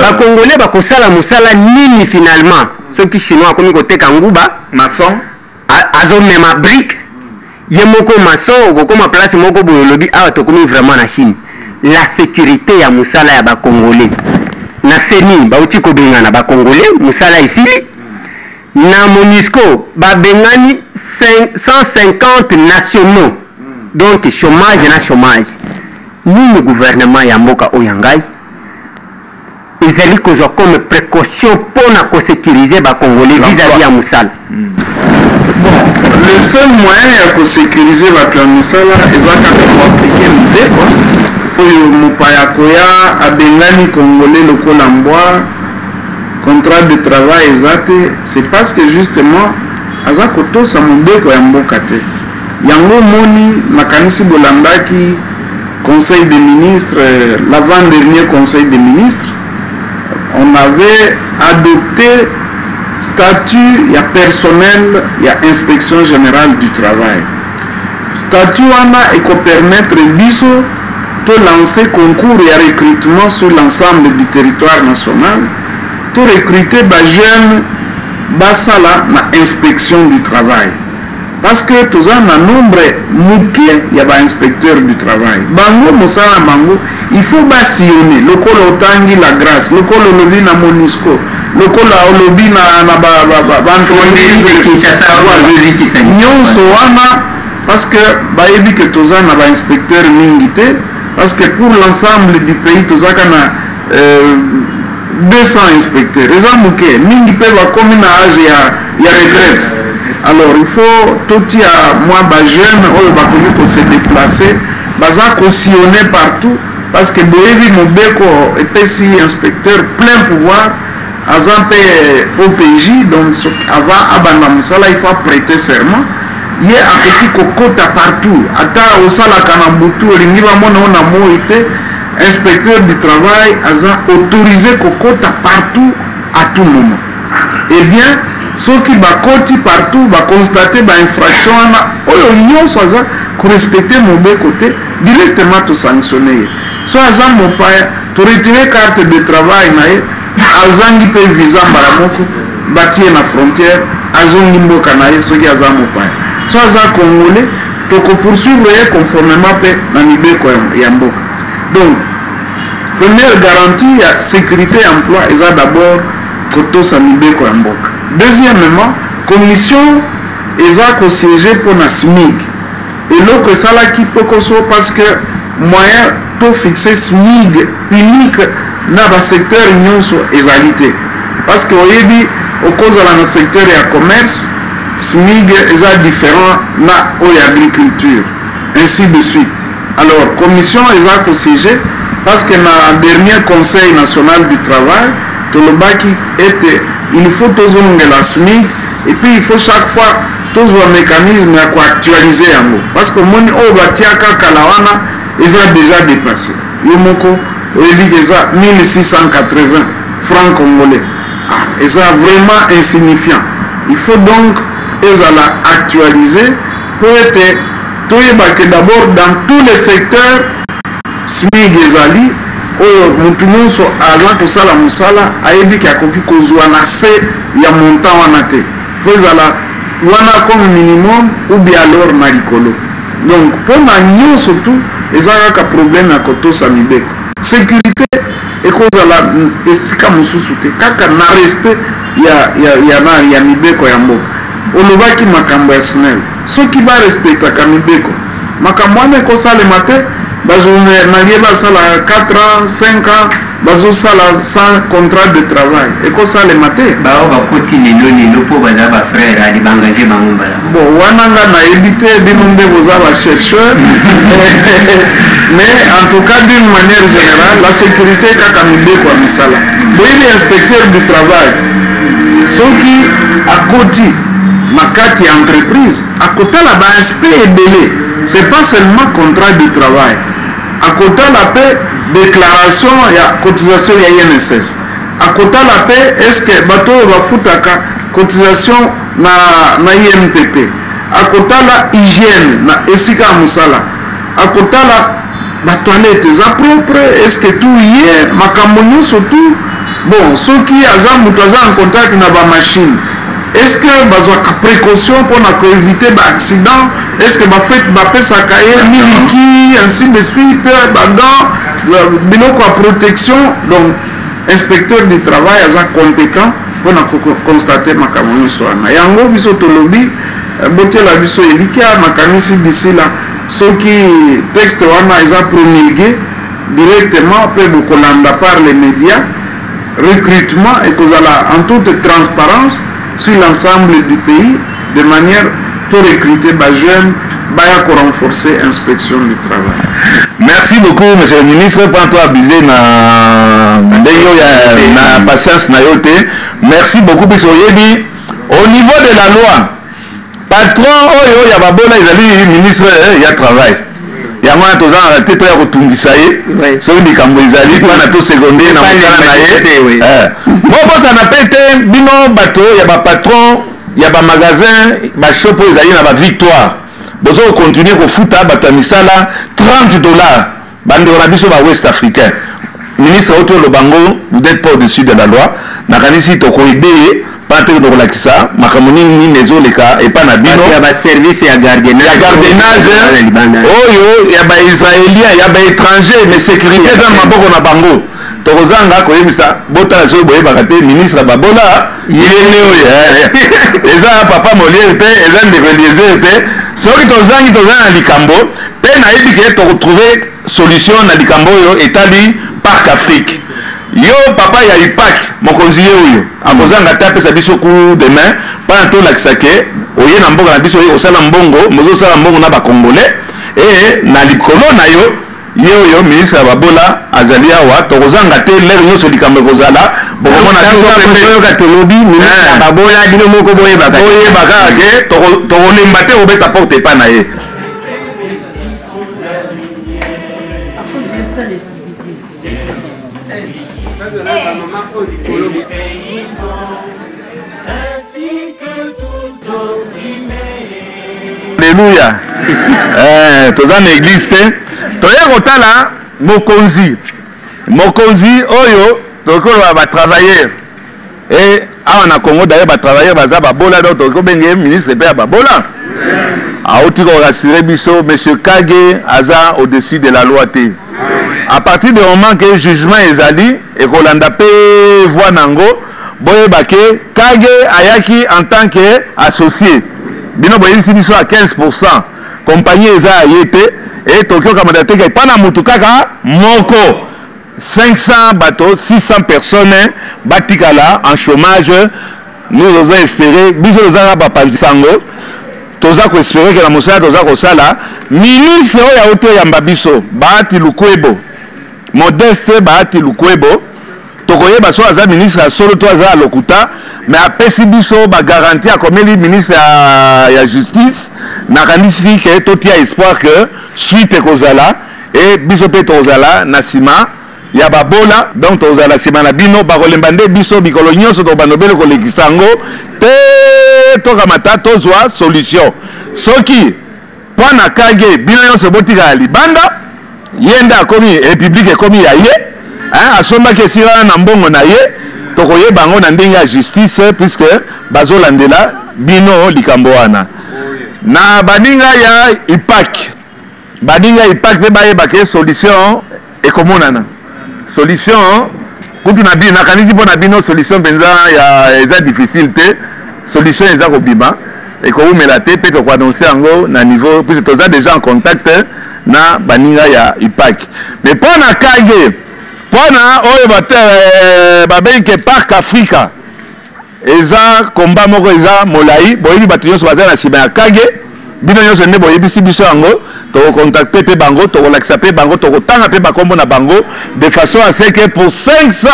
ba congolais bakosala mosala nini finalement soki chinois akomi koteka nguba maçon azo mema brique ye moko maçon okokoma place moko boye olobi awa tokomi vraiment na Chine la sécurité ya mosala ya ba congolais na CENI bauti kobengana ba congolais mosala esili na MONUSCO babengani 150 nationaux donc chômage na chômage nini gouvernement ya mboka oyo ya ngai ezali kozwa comme precaution mpo na ko securiser ba congolais vis-à-vis ya mosala. Bon, le seul moyen ya ko securiser bato ya misala eza kaka ko appliquer mibeko oyo mopaya akoya abengani congolais lokola mbwa, contrat de travail eza te, c'est parce que justement aza kotosa mobeko ya mboka te. Yango omoni nakanisi bolandaki Conseil des ministres, l'avant-dernier Conseil des ministres, on avait adopté statut ya personnel ya inspection générale du travail. Statut wana ekopermettre biso to lancer concours ya recrutement sur l'ensemble du territoire national, to recruter ba jeunes basala na inspection du travail. Parce que toza na nombre muke ya ba inspecteurs du travail. Bango mosala na bango il faut ba sillonner lokola otangi la grace, lokola olobi na Monusco, lokola olobi na na ba ba ba, ba entreprise Kinshasa, voilà. Nyonso wana parce que bayebi que toza na ba inspecteurs mingi te parce que pour l'ensemble du pays tozaka na euh, 200 inspecteurs eza moke mingi mpe bakomi na age ya, ya retraite. Alors il faut totia mwa bajeune oyo bakoki kose déplacer, baza kosillonner partout parce que boyebi mobeko epesi inspecteur plein pouvoir, aza mpe OPJ, donc avant abanda mosala il faut prêter serment. Ye akoki kokota partout, ata osalaka na butu olingi bamona yo na moi te, inspecteur du travail aza autorisé kokota partout à tout moment. Eh bien soki bakoti partout baconstate bainfraction wana oyo nyonso aza korespecte mobeko te, directement tosanctionne ye. So aza mopaya, toretire carte de travail na ye, azangi mpe visa mbala moko, batie na frontière, azongi mboka na ye soki aza mopaya. So aza congolais, tokopoursuivre ye conformément mpe na mibeko ya mboka. Donc première garantie ya sécurité ya emploi eza d'abord kotosa mibeko ya mboka. Deuxièmement, commission eza kosiéger mpona SMIG. Eloko esalaki pokoso parce que moyen to fixer SMIG unique na basecteur nyonso ezali te, parce que oyebi okozala na secteur ya commerce, SMIG eza différent na oyo ya agriculture, ainsi de suite. Alors commission eza kosiéger parce que na dernier conseil national du travail tolobaki ete il faut tozongela SMIG et puis il faut chaque fois tozwa mécanisme ya koactualiser yango, parce que omoni oyo batiaka kala wana eza déjà dépassé. Yo moko oyebi ke eza 1680 francs congolais, ah, eza vraiment insignifiant. Il faut donc ezala actualisé po ete toyeba ke d'abord dans tous les secteurs SMIG ezali, oyo motu nyonso aza kosala mosala ayebi ke akoki kozwa na se ya montant wana te, faut ezala wana comme minimum ou bien alors na likolo. Donc mpona nyonso tu eza kaka problème ya kotosa mibeko. Sécurité ekozala esika mosusu te, kaka na respect ya, ya, ya, ya, ya mibeko ya mboka. Olobaki makambo ya SNEL, soki barespectaka mibeko makambo wana ekosalema te. Bajournalier basala 4 ans, 5 ans bazosala sans contrat de travail, ekosalema te. Bao bakoti lelo lelo mpo baza bafrère ali baengage bango mbala. Bon, wana nga nayebi te, bino nde boza bachercheur, mais en tout cas d'une manière générale la sécurité kaka mibeko ya misala. Boyebi inspecteur du travail soki akoti na kati ya entreprise akotala baaspect ebele, c'est pas seulement contrat du travail, akotala mpe déclaration ya cotisation ya INSS, akotala mpe est ce que bato oyo bafutaka cotisation na, na INPP, akotala hygiène na esika ya mosala, akotala batoilette eza propre, est ce que tout ye makambo nyonso tout bon. Soki aza moto aza en contact na bamachine, est ce que bazwaka précaution mpona koéviter baaccident, est ce que bafete bapesaka ye miliki, ainsi de suite, bagants, biloko ya protection. Donc inspecteur du travail aza compétent mpona koconstate makambo nyonso wana. Yango biso tolobi botiela biso elikya. Makanisi d'ici là soki texte wana eza promulgué directement mpe bokolanda par les médias, recrutement ekozala en toute transparence sur l'ensemble du pays, de manière to recruter bajeune baya korenforcer inspection du travail. Merci beaucoup, monsieur le ministre. Mpo to abuse na ndenge oyo na patience na yo te, merci beaucoup. Biso oyebi au niveau de la loi, patron oyo ya babola ezali ministre ya travail. Yango wana tozalaka te toya kotungisa ye soki likambo ezali mpona toseconde na mosala na ye. Bobosana mpe te, bino bato ya bapatron ya bamagasin, bashop oyo ezali na bavictoire, bozo kocontinue kofuta bato ya misala 30 $. Bandeko na biso ba ouest africain, ministre oyo toloba ngo, vous n'êtes pas au-dessus de la loi. Nakanisi tokoaider ye. Mpona tokende kolakisa makambo nini nini ezoleka epai na bino ya baservice ya gardiennage, ya gardiennage oyo ya baisraélien, ya baétranger, mais sécurité eza na maboko na bango. Tokozanga koyebisa, botala soki boyebaka te, ministre ya babola ye nde oyo eza papa Molière te, eza ndeko Eliezer te. Soki tozangi, toza na likambo mpe nayebi ke tokotrouve solution na likambo oyo etali Parc Afrique. Yo papa ya UPAC, mokonzi ye oyo akozanga te apesa biso coup de main mpona tolakisa ke oye na mboka na biso, oye kosala mbongo, mozosala mbongo na bacongolais e na likolo na yo. Ye oyo ministre ya babola azali awa, tokozanga te lere nyonso likambo ekozala, bokomona biso pembe. Tolobi ministre ya babola, bino moko boyebaka, boyeba kaka ke tokolemba te kobeta porte epai na ye. Alleluya. Toza na église te, toye kotala mokonzi, mokonzi oyo tokoki koloba batravailleur e awa na Congo. D'ailleurs batravailleur baza babola, donc tokoki kobenge ye ministre mpe ya babola. Auti korassurer biso, monsieur Kage aza au-dessus de la loi te. À partir du moment que jugement ezali ekolanda mpe voi nango, boyeba ke Kage ayaki en tant que associé. Bino boyebisi biso à 15, compagnie eza ya ye te e tokoki okamata te ke mpa na mutu kaka moko 500 bato, 600 personnes batikala en chômage. Nous toza espérer, biso toza kaka bapanzi sango, toza koespérer ke na mosala toza kosala, ministre oyo auti oyamba biso, Bahati Lukwebo, Modeste Bahati Lukwebo, tokoyeba so aza ministre ya solo to aza ya lokuta, mais apesi biso bagarantie, akomeli ministre ya justice. Nakanisi ke totia espoir ke suite ekozala e biso mpe tokozala na nsima ya babola, donc tokozala nsima na bino. Bakolemba nde biso mikolo nyonso, tokobanda obele kolekisa yango te, tokamata tozwa solution. Soki mpo na Kage, bino nyonso botikala libanda, ye nde akomi république, ekomi ya ye, asombaki esika wana na mbongo na ye, tokoyeba yango na ndenge ya justice, puisque bazolandela bino likambo wana na baninga ya IPAC. Baninga ya IPAC mpe bayeba ke solution ekomonana. Solution kutu na bino, nakanisi mpo na bino solution mpenza ya eza difficile te. Solution eza kobima, ekowumela te mpe tokoannonce yango na niveau, puisque toza déjà en contact na baninga ya IPAC. Mais mpo na Kage, mpo na oyo babengi ke Parc Africa, eza komba moko eza molai. Boyebi bato nyonso baza na nsima ya Kage, bino nyonso nde boyebisi biso yango. Tokocontacte mpe bango, tokolakisa mpe bango, tokotanga mpe bakombo na bango, de façon à ce que pour 500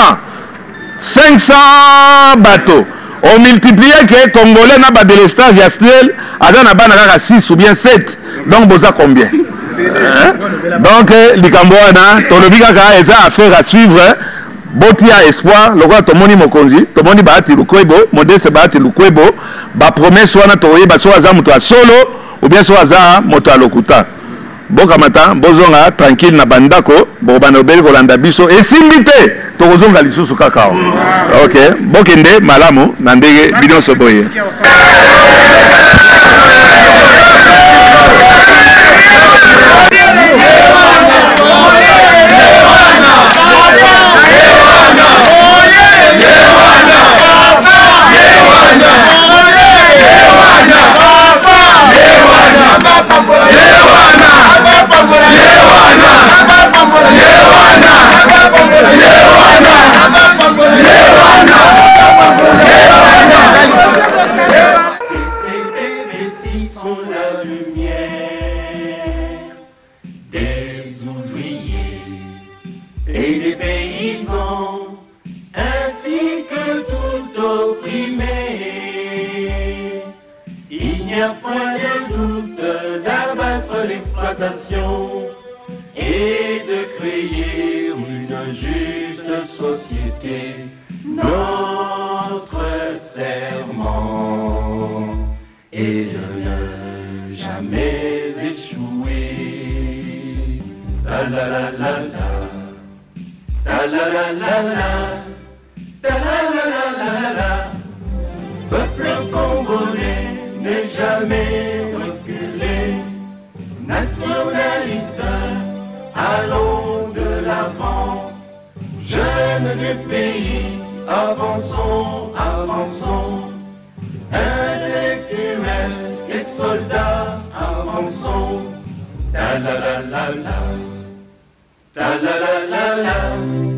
bato, omultiplie ke congolais na badélestage ya SNEL aza na bana kaka 6 ou bien 7, donc boza combien, hein? Donc likambo wana tolobi kaka eza affaire à suivre. Botia espoir lokola tomoni mokonzi, tomoni Bahati Lukwebo, Modeste Bahati Lukwebo. Bapromese wana tokoyeba soki aza moto ya solo ou bien soki aza moto ya lokuta. Bokamata, bozonga tranquille na bandako, bokobanda obeli kolanda biso. Esimbi te, tokozonga lisusu kaka awa. Ok, bokende malamu na ndenge bino nyonso boye. Sont la lumière des ouvriers et des paysans, ainsi que tout opprimé. Il n'y a point de doute d'abattre l'exploitation et de créer une juste société. Notre serment est de ne jamais échouer. Ta la la la la, ta la la la la, ta la la la la la. Peuple congolais, ne jamais reculer. Nationaliste, allons de l'avant. Jeunes du pays, avançons, avançons. Intellectuels et soldats, avançons. Ta la la la la. Ta la la la la.